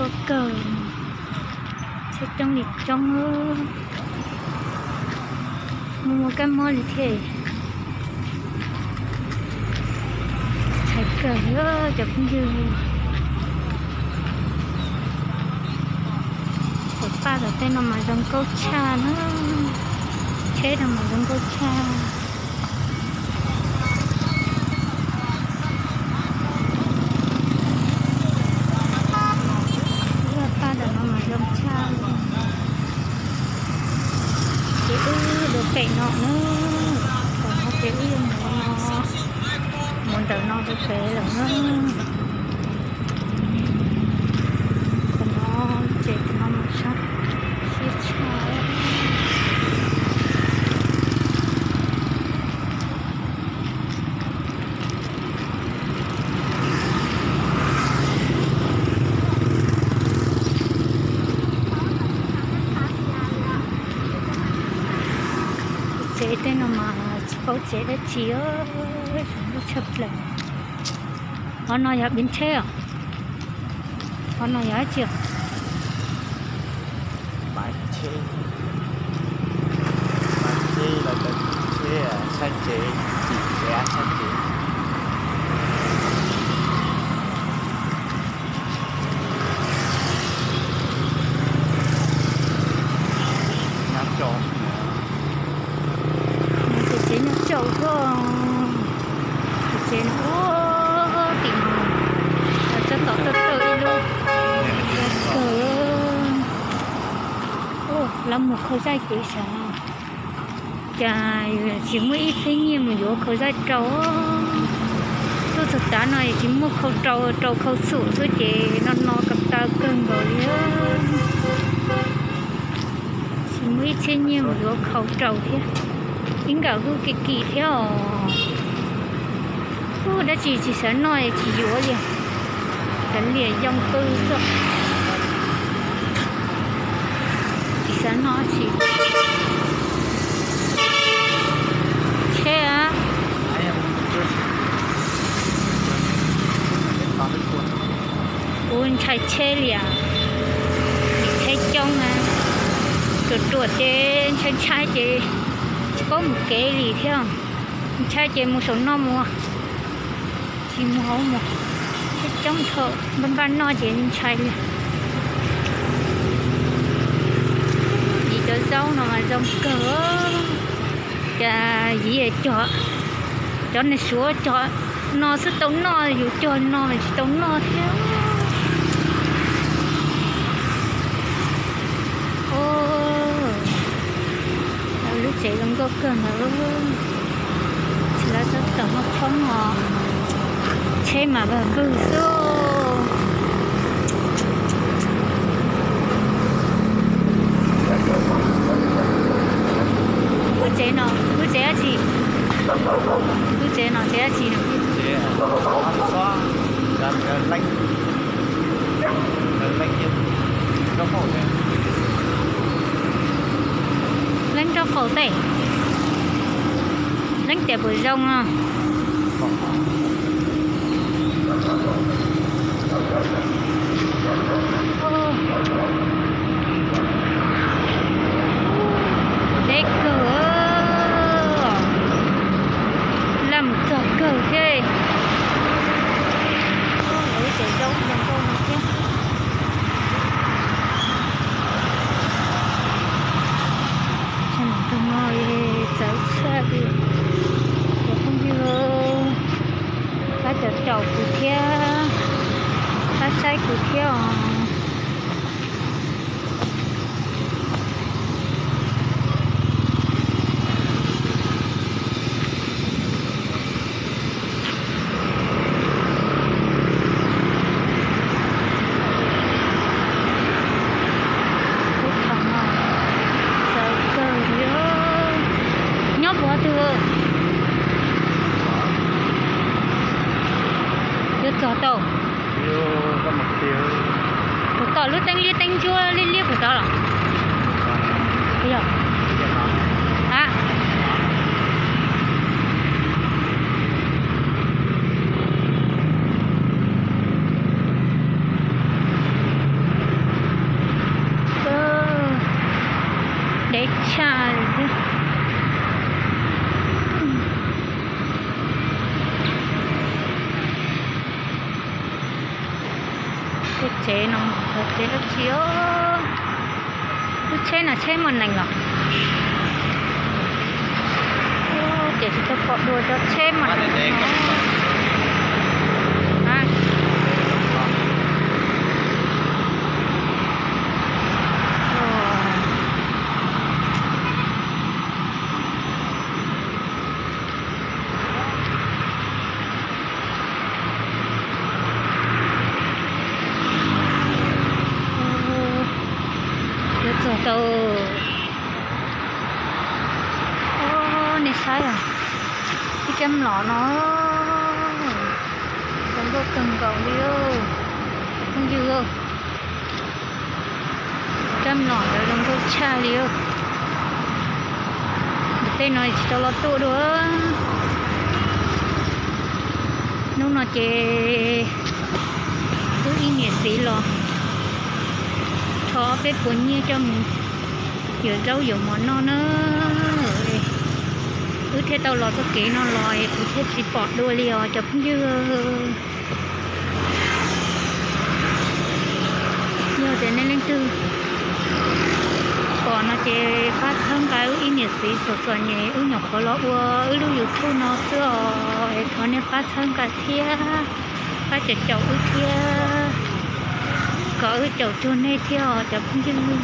Kawg, tsheb coob li coob, mus mus kab mob li thiab. Ntshai kawg li cov phooj ywg. Cov paj tom tej no mas zoo nkauj tshaj na. Tsheb no mas zoo nkauj tshaj. Lub paj ntawm no mas zoo tshaj. Ces wb dua pem no na, tam no ces wb yuav mus no, mus ntawm no rau pem lawm na. Tam no ces tam no mas sab siab tshaj. Tsev tej no mas tsis paub tsev dab tsi, lub tshaj plaws. Qhov no yog bến xe os? Qhov no yog dab tsi? Saib tsev, chim tsev, saib tsev. Nyob tsaus, tus tsev nyob tsaus xwb. Tus tsev no ua tim no, tsob tom tawj tawj ib lub. Kawg. Lawv mus khaws zaij kev sav, cas tsis muaj ib txhiab nyiaj mus yuav khaws zaij rau. Tuaj txog tav no tsis muaj khaus rau, rau khaus xum xwb ces no no kab taw kawg nkaus li. Tsis muaj ib txhiab nyiaj mus yuav khaus rau thiab. Ib nkawm kuj kim kim thiab os. Ub, dab tsi tsis xav noj es tsis yuav li. Kav liam yoo pw xwb. Tsis xav noj tsis. Tsheb a. Kuv ntshai tsheb li as. Tsheb coob na. Ruam ruam ces ntshai ntshai ces tsis paub mus kev li thiab. Ntshai ces mus saum no mus. Tsis mus hauv mus, tsheb coob dhau, npaj npaj noj ces ntshai li. Yim cov zaub no mas zoo kawg. Cas yim cog, cov neeg Suav cog no xwb tau noj, yus cog no mas tsis tau noj thiab. Lub tsev zoo nkauj kawg ntawd. Tsis lawv txhob tawm hauv tshoob os, tsheb mas vag vwg xwb. Lub tsev no, lub tsev dab tsi? Lub tsev no tsev dab tsi no? Leeb nraub qaum tej, leeb tias puas zoo no. Deb kawg, laj mus txog kawg thiab. Lawv ib tsev zaub zoo nkauj no thiab. Tsam no txawv tshaj li, cov phooj ywg pab caum caum kuv thiab, pab saib kuv thiab os. Txawv kawg li. Nyob puas twg? Yuav txog tau. Puas tom lub teeb liab teeb ntsuab liab liab puas tod los? A, Tej tsev no, tsev dab tsi os? Lub tsheb no tsheb muaj neeg los? Ces tsis tau pom dua cov tsheb muaj neeg no. Yuav txog tau. Nej saib os, ib rab mlom no zoo nkauj kawg nkaus li, phooj ywg. Rab mlom ntawd zoo nkauj tshaj li. Tej no tsis tau los tuaj dua. Hnub no ces wb ib niam txiv los thov peb puas nyiaj coj mus yuav zaub yuav mov noj na. Wb thiaj tau los txoj kev no los es kuv thiaj tsis pom dua li os cov phooj ywg. Yog tias nej leej twg pom no ces pab txhawb nqa wb ib niam txiv txom txom nyem, wb nyuam qhuav los ua wb lub YouTube no xwb os, es thov nej pab txhawb nqa thiab, pab caum caum wb thiab, kom wb caum cuag nej thiab os cov phooj ywg.